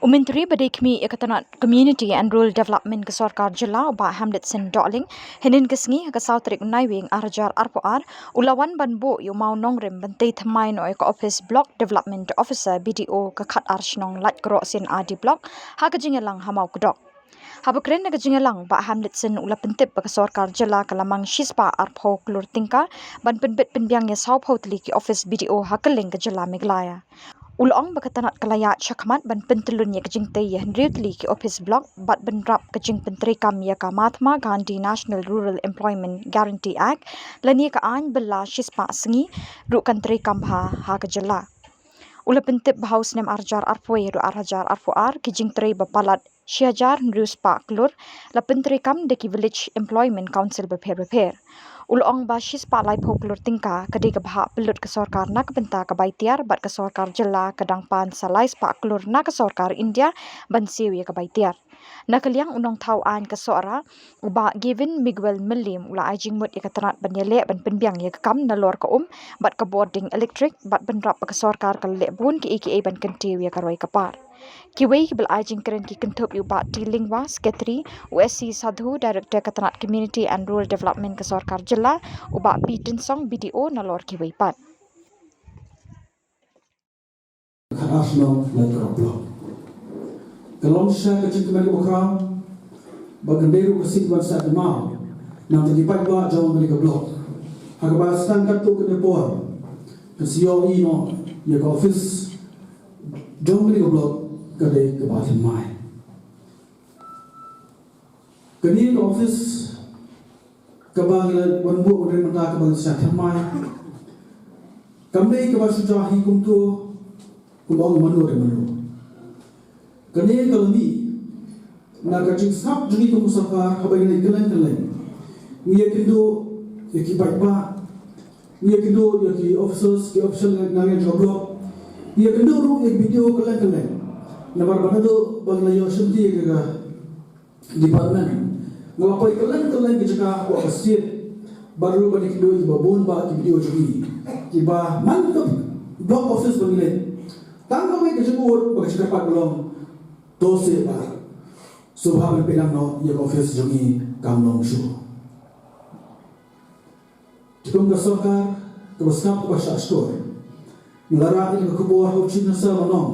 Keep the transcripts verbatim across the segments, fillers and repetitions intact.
U Myntri ba dei khmih ïa ka tnat Community and Rural Development ka Sorkar Jylla, u Bah Hamlet Sing Dohling, hynnin ka sngi, ha ka saw tarik u Naiwieng ar hajar arphew ar, u la wan ban buh ïa u mawnongrim ban tei thymmai noh ïa ka ophis Block Development Officer, B D O, ka khatar shnong Laitkroh C&RD Block, ha ka jingïalang ha Mawkdok. Haba kren na ka jingïalang, Bah Hamlet Sing u la pyntip ba ka Sorkar Jylla ka la mang shispah arphew klur tyngka ban pynbit pynbiang ïa sawphew tylli ki ophis B D O ha kylleng ka Jylla Meghalaya. U la ong ba ka tnat ka la ïaid shakhmat ban pyntyllun ïa ka jingtei ïa hynriew tylli ki ophis Block bad bynrap ka jingpyntreikam ïa ka Mahatma Gandhi National Rural Employment Guarantee Act lane ka aiñ bylla shispah sngi ruh kan treikam bha ha ka Jylla. U la pyntip ba ha u snem ar hajar arphew wei haduh ar hajar arphew ar, ki jingtrei ba palat shi hajar hynriew spah klur la pyntreikam da ki Village Employment Council bapher bapher. U la ong ba shispah laiphew klur tyngka ka dei ka bhah pynlut ka sorkar na ka bynta ka bai tiar, bad ka Sorkar Jylla ka dang pan sa laispah klur na ka Sorkar India ban siew ïa ka bai tiar. Na ka liang u nongthaw aiñ ka Sohra, u Bah Gavin Miguel Mylliam, u la ai jingmut ïa ka tnat ban ïaleh ban pynbiang ïa ka kam nalor ka um bad ka bording elektrik, bad bynrap ba ka sorkar ka la leh bun kiei kiei ban kyntiew ïa ka roi ka par. Kiwei kiba la ai jingkren ki kynthup ïa u Bah T Lyngwa, Secretary, u S C Sadhu, Director ka tnat Community and Rural Development ka Sorkar Jylla, u Bah P Tynsong, B D O, nalor kiwei pat. Khatar shnong Laitkroh Block. Ka long shisha ka jingkmen kaba khraw ba kan dei ruh ka sien ban sah kynmaw na bynta ki paidbah jong kane ka block. Ha kaba sdang katto katne por kan sa ïohi noh ïa ka office jong kane ka block ka dei kaba thymmai. Kane ka office kaba ngi la wan buh hynrei mynta kaba ngi sa thymmai kam dei kaba shu jia hi kumto, kumba ong mano re mano. Kane ka la mih na ka jingsngap jong ngi kum ka sorkar, haba ngi leit kylleng kylleng, ngi ïakynduh ïa ki paidbah, ngi ïakynduh ïa ki officers, ki official na ngi jong ka block, ngi ïakynduh ruh ïa ki B D O kylleng kylleng. Namar ba naduh ba ngi la ïoh shimti ïa ka department, nga la poi kylleng kylleng ki jaka hapoh ka state, bad ruh ban ïakynduh ïa kiba bun bah ki B D O jong ngi, kiba man ka block office ba ngi leit, tang kawei ka jingud bad ka jingkyrpad ka long, to seh bah, sngewbha ban pynang noh ïa ka office jong ngi, kam long shuh. Te kum ka sorkar kaba sngap kaba shah shkor, nga la rah ïa ka khubor ha u Chief Minister ban ong,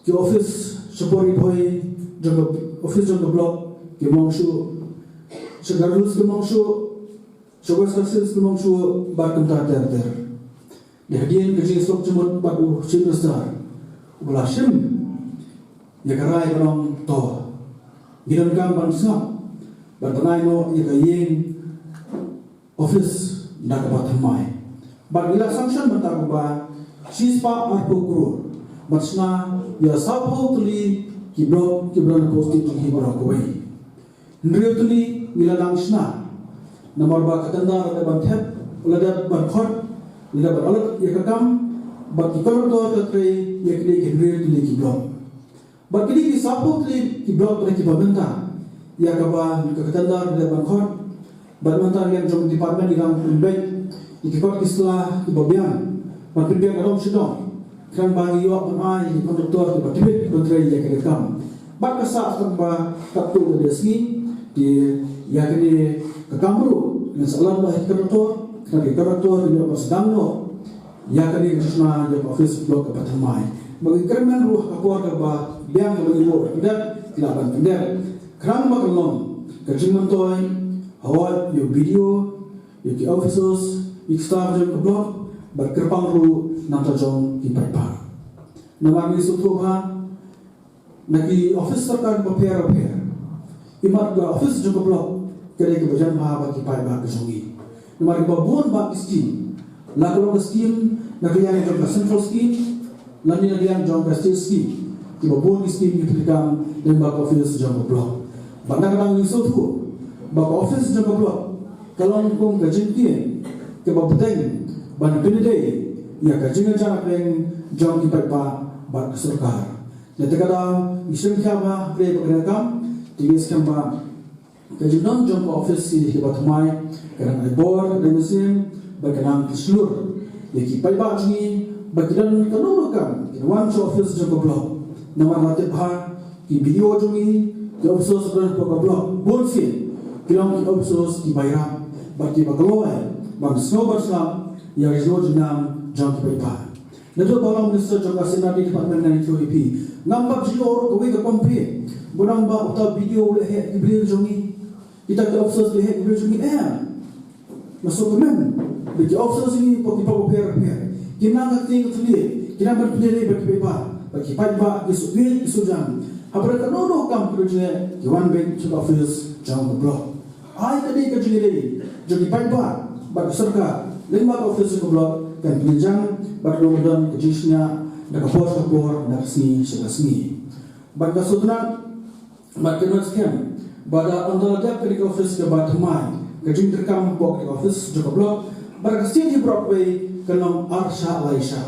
ki office sha por Ri Bhoi jong ka, office jong ka block kim long shuh, sha Garo Hills kim long shuh, sha West Khasi Hills kim long shuh, bad kumta ter ter. Dei hadien ka jingsuk jingmut bad u Chief Minister uba la shim ïa ka rai ban ong to, ngi donkam ban sngap ban pynai noh ïa ka ïing office da kaba thymmai. Bad ngi la sanction mynta kumba shispah arphew klur ban shna ïa sawphew tylli ki block kiba don hapoh state jong ngi baroh kawei. Hynriew tylli ngi la nang shna, namar ba ka tender la dep ban thep, la dep ban khot, la dep ban allot ïa ka kam, bad ki contractor ki la trei ïa kine ki hynriew tylli ki block. Bad kine ki sawphew tylli ki block bad kiba mynta ïa kaba ka tender la dep ban khot, bad mynta ngi jong department ngi dang pynbeit ïa ki kot ki sla kiba biang ban pynbiang ka dong sha dong, khnang ba ngi ïoh ban ai ïa ki contractor kiba tbit ban trei ïa kane ka kam. Bad ka sah tang ba katto katne sngi, te ïa kane ka kam ruh ngin sa allot noh ïa ki contractor, khnang ba ki contractor kin ïoh ban sdang noh ïa kane ka jingshna ïa ka office block kaba thymmai. Ba ngi kyrmen ruh ha ka por kaba biang kaba ngi buh ban pyndep, ki lah ban pyndep, khnang ba kan long ka jingmyntoi hawei ïa u B D O, ïa ki officers, ïa ki staff jong ka block, bad kyrpang ruh na bynta jong ki paidbah. Namar ngi sngewthuh ba na ki office sorkar bapher bapher, imat ka office jong ka block ka dei kaba jan bha bad ki paidbah ka jong ngi. Namar kiba bun bah ki scheme, la ka long ka scheme na ka liang jong ka central scheme, lane na ka liang jong ka state scheme, kiba bun ki scheme ki pyndonkam lyngba ka office jong ka block. Bad na ka liang ngi sngewthuh ba ka office jong ka block ka long kum ka jingkieng kaba bteng ban pynïadei ïa ka jingïajan ïapdeng jong ki paidbah bad ka sorkar. Na kata ka daw ngi sngewkhia ba hapdeng ba kane ka kam, te ngi sngewkhia ba ka jingdon jong ka office ka dei kaba thymmai, ka nang ai bor, ka nang ai mynsiem, bad ka nang pynshlur ïa ki paidbah jong ngi ba ki don kano kano ka kam kin wan sha office jong ka block. Namar nga tip ba ki B D O jong ngi, ki officers ba don hapoh ka block, bun sien ki long ki officers kiba ïarap bad kiba kloi ban sngewbha sngap ïa ka jingnoh jingnam jong ki paidbah. Naduh ba long minister jong ka C and RD department nga ïathuh ïa phi, ngam pat ju ïoh ruh kawei ka complaint ba ong ba uta B D O u leh heh ki briew jong ngi. Kita ki officers leh heh ki briew jong ngi, em. Nga sngewkmen ba ki officers jong ngi hapoh ki park bapher bapher ki nang ka kti ka thylliej, ki nang ban pynïadei bad ki paidbah, bad ki paidbah ki shu ïeit ki shu jan. Haba don kano kano ka kam ki briew jong ngi ki wan beit sha ka office jong ka block. Ai ka dei ka jingïadei jong ki paidbah bad ka sorkar lyngba ka office jong ka block kan pynjah bad ruh don ka jingsngewsih na ka por sha ka por, na ka sngi sha ka sngi. Bad nga sngewtynnat bad kynmaw skhem ba da ynda la dep kane ka office kaba thymmai, ka jingtreikam hapoh kane ka office jong ka block bad ka state hi baroh kawei kan long arshah laishah.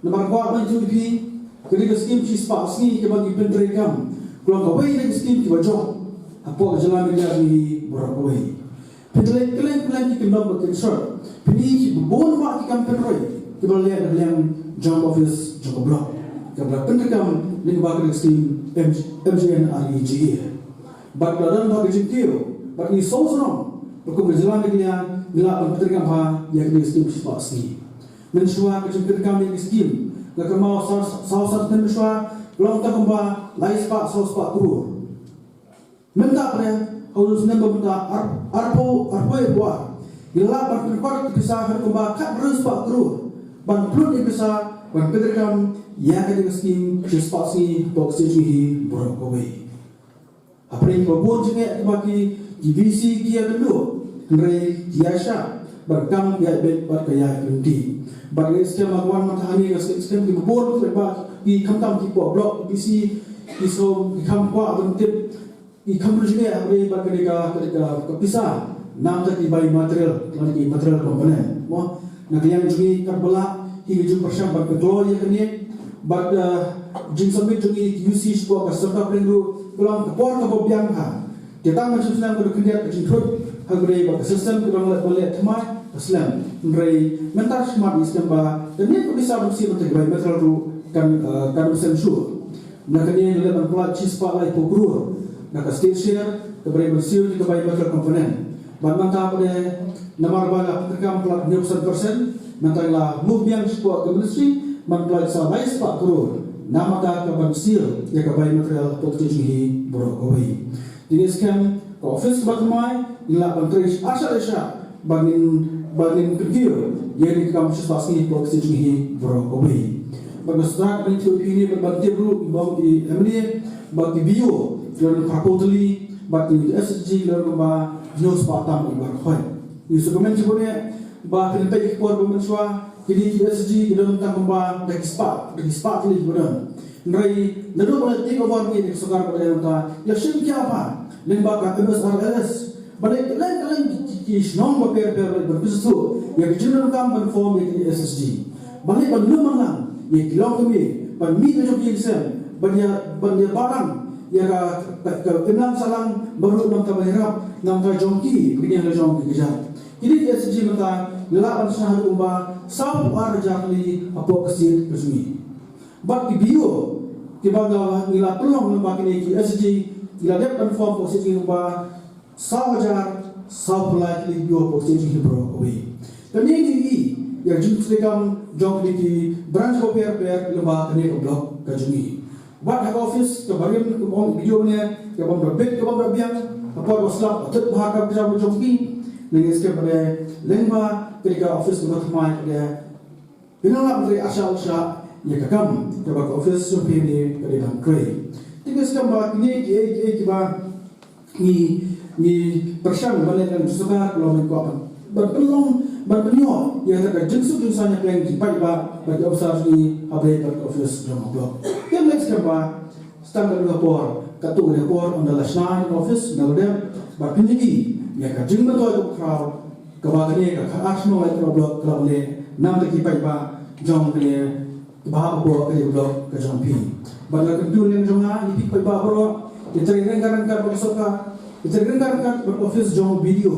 Namar kwah ban ïathuh ïa phi, kane ka skim shispah sngi kaba ngi pyntreikam ka long kawei na ki skim kiba jop hapoh ka jylla Meghalaya jong ngi baroh kawei. Phi leit kylleng kylleng ki kyndong ba kynshoh, phin ïohi ba bun bha ki kam pynroi kiba la leh na ka liang jong ka office jong ka block kaba la pyntreikam lyngba ka skim M-, MGNREGA. Bad la don bha ka jingkiew bad ngi sngewsarong ba kum ka jylla Meghalaya ngi lah ban pyntreikam bha ïa kane ka skim shispah sngi. Mynshuwa ka jingpyntreikam ïa kane ka skim, nga kynmaw saw, saw, saw snem mynshuwa ka long tang kumba lai spah saw spah klur. Mynta pat ha u snem ba mynta ar-, arphew, arphew arphew ar, ngi lah ban pynkwah ka pisa haduh kumba khathynriew spah klur ban pynlut ïa ka pisa ban pyntreikam ïa kane ka skim shispah sngi hapoh ka state jong ngi hi baroh kawei. Hapdeng ba bun jingeh kiba ki, ki VC ki ïakynduh, hynrei ki ïaishah bad ka kam ka ïaibeit bad ka ïaikynti. Bad nga skhem ba wan mynta hangne nga skhem, skhem kiba bun kiba ki khamtam ki hapoh block, ki VC ki shu, ki kham kwah ban tip, ki kham pynjngai hapdeng bad ka dei ka, ka dei ka, ka pisa na ka bynta ki bai material, lane ki material component. Mo, na ka liang jong ngi katba lah hi ka jingpyrshang bad ka kloi ïa kane bad, eh, jingsubmit jong ngi ki U C shapoh ka sorkar pdeng ruh ka long ka por kaba biang bha. Te tang ban shu sngew ka dei khyndiat ka jingthut ha ka dei bad ka system ka dang leh ba leh thymmai ka slem. Hynrei mynta shakhmat ngi skhem ba kane ka pisa ban siew ban tei bai material ruh kan, eh, kan ym sem shuh. Na kane ngi la leh ban pynlait shispah laiphew klur na ka state share kaba dei ban siew ïa ka bai material component. Bad mynta pat de namar ba la pyntrei kam pynlait hynñiewphew san percent, mynta la move biang shapoh ka ministry ban pynlait sa laispah klur na ka bynta ban siew ïa ka bai material hapoh ka state jong ngi hi baroh kawei. Te ngi skhem ka office kaba thymmai ngi lah ban trei arshah arshah ba ngin, ba ngin kyntiew ïa kane ka kam shispah sngi hapoh ka state jong ngi hi baroh kawei. Bad nga sngewthuh ban ïathuh ïa phi ne bad ban tip ruh ba ki M L A bad ki B O ki la don phraphew tylli bad ki SHG ki la don kumba hynñiewspah tam i baroh. Ngi sngewkmen shibun ïa ba phin peit ki por ba mynshuwa kine ki SHG ki don tang kumba da ki spah, da ki spah tylli kiba don. Hynrei naduh ba la take over ngi na ka sorkar ba dei mynta, la shim khia bha lyngba ka M S R L S. Ba leit kylleng kylleng ki, ki, ki shnong bapher bapher ban pynsngewthuh ïa ka jingdonkam ban form ïa ki SHG. Ba leit ban lum ban lang ïa ki longkmie ban mih na jong ki ïing sem ban ïa, ban ïa balang ïa ka, ka, ka imlang sahlang ba ruh na ka bynta ban ïarap na ka bynta jong ki, ki ïing la jong ki kjat. Kine ki SHG mynta ngi lah ban shna haduh kumba sawphew ar hajar tylli hapoh ka state ka jong ngi. Bad ki B O kiba ngi la pynlong lyngba kine ki SHG, ngi la dep ban form hapoh state jong ngi kumba saw hajar sawphew lai tylli ki B O hapoh state jong ngi baroh kawei. Kane ngi ïohi ïa ka jingtreikam jong kine ki branch bapher bapher lyngba kane ka block ka jong ngi. Bad ha ka office kaba rim kaba ong video ne, kaba ym da bit kaba ym da biang, ka por ba slap ba thut bha ka jam jong ki. Ngi skhem ba dei lyngba kane ka office kaba thymmai ka dei phin nang lap trei arshah arshah ïa ka kam kaba ka office jong phi ne ka dei ban trei. Te ngi skhem ba kine kiei kiei kiba ngi, ngi pyrshang ban leh na ka sorkar ka long ban kwah ban, ban pynlong ban pynïoh ïa ka jingsuk jingsaiñ hapdeng ki paidbah bad ki officer jong ngi hapdeng bad ka office jong ka block. Te ngi skhem ba Tang katto ka por, katto ka por ynda la shna ïa ka office, ynda la dep, ba phin ïohi ïa ka jingmyntoi kaba khraw kaba kane ka khatar shnong Laitpyllong Block ka la leh na ka bynta ki paidbah jong kane, ba hapoh kane ka block ka jong phi. Bad nga kyntu lem jong nga ïa phi paidbah baroh, ïa trei ryngkat ryngkat bad ka sorkar, ïa trei ryngkat ryngkat bad office jong BDO.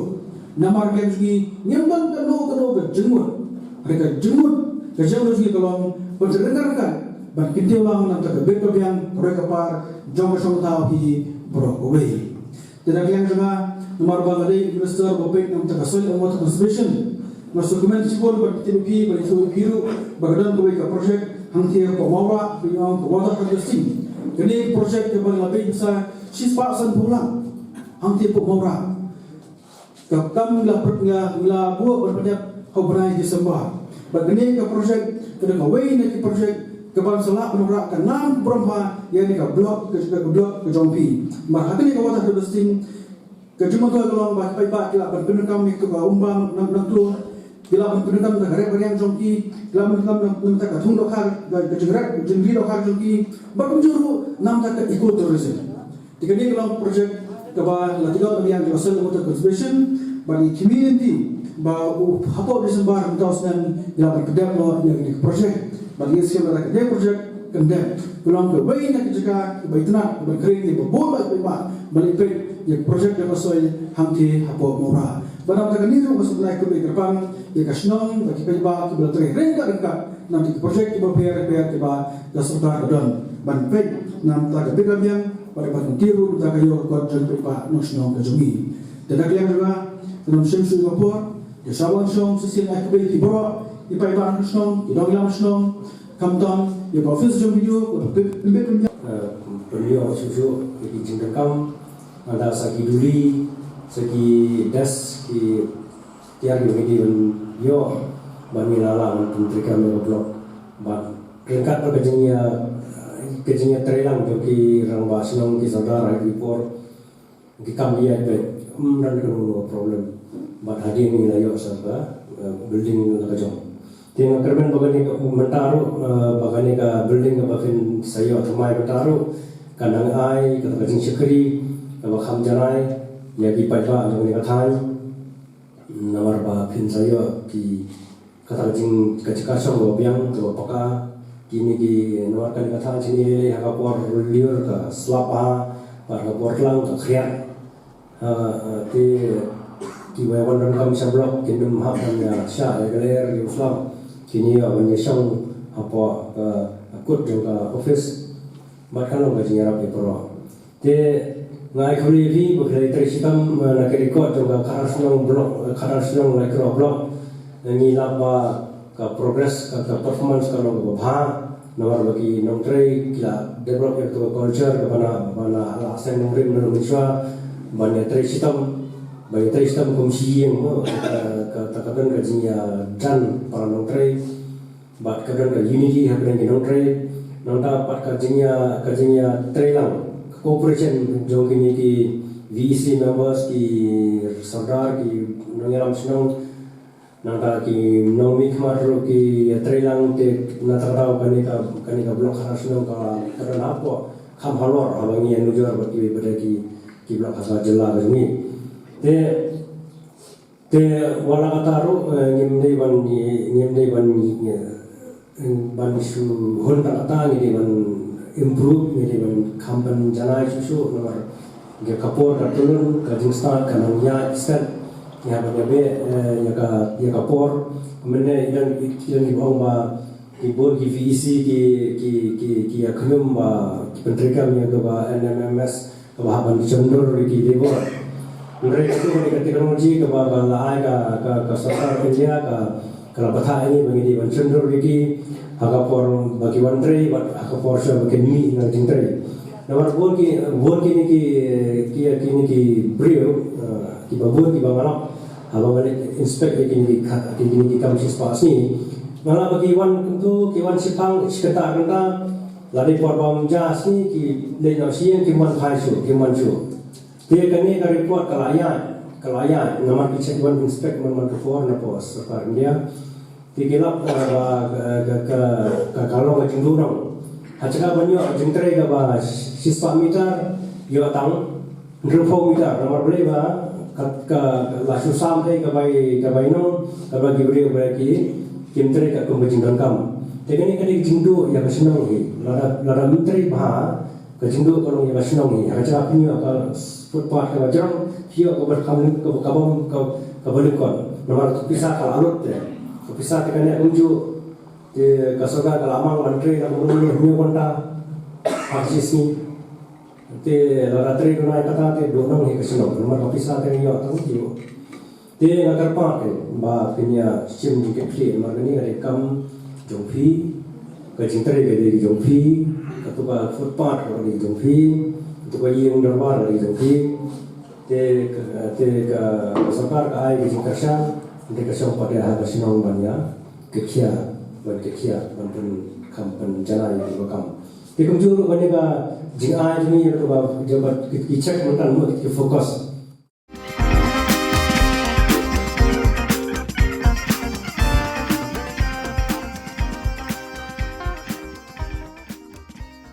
Namar ka jong ngi ngim don kano kano ka jingmut. Hynrei ka jingmut ka jong ngi ka long ban trei ryngkat ryngkat ban kyntiew lang namar ka bit ka biang, ka roi ka par jong ka shong thaw hi baroh kawei. Te na ka liang jong nga, namar ba nga dei minister ba peit namar ka soil and water conservation, nga sngewkmen shibun ban kyntiew ïa phi, ban ïathuh ïa phi ruh ba ka don kawei ka project hangtei hapoh Mawrah, ba ïoh ong ka water harvesting. Kane ka project kaba la peit sa shispah sanphew lak hangtei hapoh Mawrah. Ka kam la pyrkhat, la buh ban pyndep ha u bnai December. Bad kane ka project ka dei kawei na ki project kaban sa lah ban wanrah ka nam ka burom ha ïa kane ka block, ka, ka block ka jong phi. Namar ha kane ka water harvesting, ka jingmyntoi ka long ba ki paidbah ki lah ban pyndonkam ïa ka umbam na, na tlung, ki lah ban pyndonkam na ka rep ka riang jong ki, ki lah ban pyndonkam na, na ka thung dohkha, ka, ka jingrep, ka jingri dohkha jong ki, bad kumjuh ruh na ka eco tourism. Te kane ka long project kaba la tied na ka liang jong ka Soil and Water Conservation, bad ngi khmih lynti ba u hapoh December mynta u snem ngi lah ban pyndep noh ïa kane ka project. Bad ngi sngewbha ba kane ka project kan dep. Ka long kawei na ki jaka kiba itynnad, kiba khring, kiba bun bha, kiba bun bha ban leit peit ïa ka project jong ka soil hangtei hapoh Mawrah. Bad namar kane ruh nga sngewbha ban ai khublei kyrpang ïa ka shnong, ïa ki paidbah kiba la trei ryngkat ryngkat namar ki project kiba pher pher kiba ka sorkar ka don ban peit namar ka bit ka biang, bad ban kyntiew ruh namar ka ïoh ka kot jong ki paidbah nongshong ka jong ngi. Te na ka liang jong nga, ngam shym shu ïoh por, te sa wan shnong shisien ai khublei ïa phi baroh, ki paidbah nongshong, ki nongïalam shnong, khamtam ïa ka office jong phi, ïa ka pynbit pynbiang. Eh, pynïoh shuh shuh ïa ki jingdonkam, lada sa ki duli, sa ki desk, ki tiar, ki duli ban ïoh ban ïa la lah ban pyntreikam ïa ka block. Bad ryngkat bad ka jingïa, ka jingïatreilang jong ki rangbah shnong, ki sordar ha ki por, ki kam ïa peit, ym don kano kano problem. Bad hadien ngi la ïoh sa ka, eh, building la ka jong. Te nga kyrmen ba kane ka, mynta ruh, eh, ba kane ka building kaba phin sa ïoh thymmai mynta ruh kan nang ai kata ka jingshakri kaba kham janai ïa ki paidbah jong kane ka thaiñ. Namar ba phin sa ïoh ki kata ka jing, ka jaka shong kaba biang, kaba paka, kine ki, namar kane ka thaiñ shini lei lei ha ka por lyiur ka slap bha, bad ha ka por tlang ka khriat. Ha, ha, te kiba wan donkam sha block kin ym hap ban ïa shah ïa ka lyer ïa u slam. Kin ïoh ban ïa shong hapoh ka kut jong ka office. Bad ka long ka jingïarap ïa baroh. Te nga ai khublei ïa phi ba phi la trei shitom, eh, na ka record jong ka Khadar Shnong block, eh, Khadar Shnong Laitkhruaw block. Eh, ngi lap ba ka progress, ka, ka performance ka long kaba bha. Namar ba ki nongtrei ki la develop ïa ka culture kaba na, ba na la seng nongrim na mynshuwa, ban ïa trei shitom, ban ïa trei shitom kum shi ïing mo, ka, ka, ka, ka don ka jingïajan para nongtrei. Bad ka don ka unity hapdeng ki nongtrei. Nangta pat ka jingïa, ka jingïatreilang, ka cooperation jong kine ki V E C members, ki sordar, ki nongïalam shnong. Nangta ki nongmihkhmat ruh ki ïatreilang te na kata ka daw kane ka, kane ka block Khadar Shnong ka, ka don hapoh kham halor haba ngi ïanujor bad kiwei pat ki, ki block ha ka jylla ka jong ngi. Te, te wat la katta ruh, eh, ngim dei ban, ngim dei ban, eh, ban shu hun da kata, ngi dei ban improve, ngi dei ban kham pynjanai shuh shuh namar ïa ka por ka tulun, ka jingstad ka nang ïaid step. Ïa ban ïa beh, eh, ïa ka, ïa ka por. Mynne i don, i don kiba ong ba ki bun ki V E C ki, ki, ki, ki ïa khñium ba ki pyntreikam ïa kaba N M M S kaba hap ban shondur ïa ki labour. Hynrei kata ka dei ka technology kaba, ba la ai ka, ka, ka sorkar India ka, ka la batai ïa ngi ba ngi dei ban shondur ïa ki ha ka por ba ki wan trei bad ha ka por shuwa ba kin mih na jingtrei. Namar bun ki, bun kine ki, ki, kine ki briew, eh, kiba bun kiba nga lap, haba nga leit inspect ïa kine ki kha-, kine ki kam shispah sngi. Nga lap ba ki wan kumtu, ki wan shipang, shi kynta kynta, la dei por bam ja sngi, ki leit noh sha ïing, kim wan phai shuh, kim wan shuh. Te kane ka report ka la ïaid, ka la ïaid, namar ki check, wan inspect man man ka por na pos sorkar India. Te ki lap, eh, ba, ka, ka, ka, ka, ka long ka jingduh nong. Ha jaka ban ïoh jingtrei kaba shispah meter, ïoh tang hynriewphew meter, namar balei ba ka, ka, ka la shu sam dei ka bai, ka bai nong, kaba ki briew ba ki, kim trei ka kum ka jingdonkam. Te kane ka dei jingduh ïa ka shnong hi. Lada, lada ym trei bha, ka jingduh ka long ïa ka shnong hi. Ha ka jaka pynïoh ka footpath kaba jrong, pynïoh kaba kham, kaba, kaba, kaba, kaba lyngkot. Namar ka pisa ka la lut te. Ka pisa te kane kumjuh. Te ka sorkar ka la mang ban trei na kumno kumno hynñiew kynta ha ka shisngi. Te lada trei duna ïa kata te duh nang hi ka shnong, namar ka pisa te ïoh tang ju. Te nga kyrpad te ba phin ïa shim jingkitkhlieh, namar kane ka dei ka kam jong phi, ka jingtrei ka dei jong phi, kato ka footpath ka dei jong phi, kato ka ïing dorbar ka dei jong phi. Te ka, te ka, ka sorkar ka ai ka jingkyrshan, te ka shong pat ha ka shnong ban ïa ka khia, ban ka khia, ban pynkham pynjanai ïa ka kam. Te kumjuh ruh kane ka jingai jong ngi ïa ka ba, ïa ka ba ki, ki check mynta, ki focus.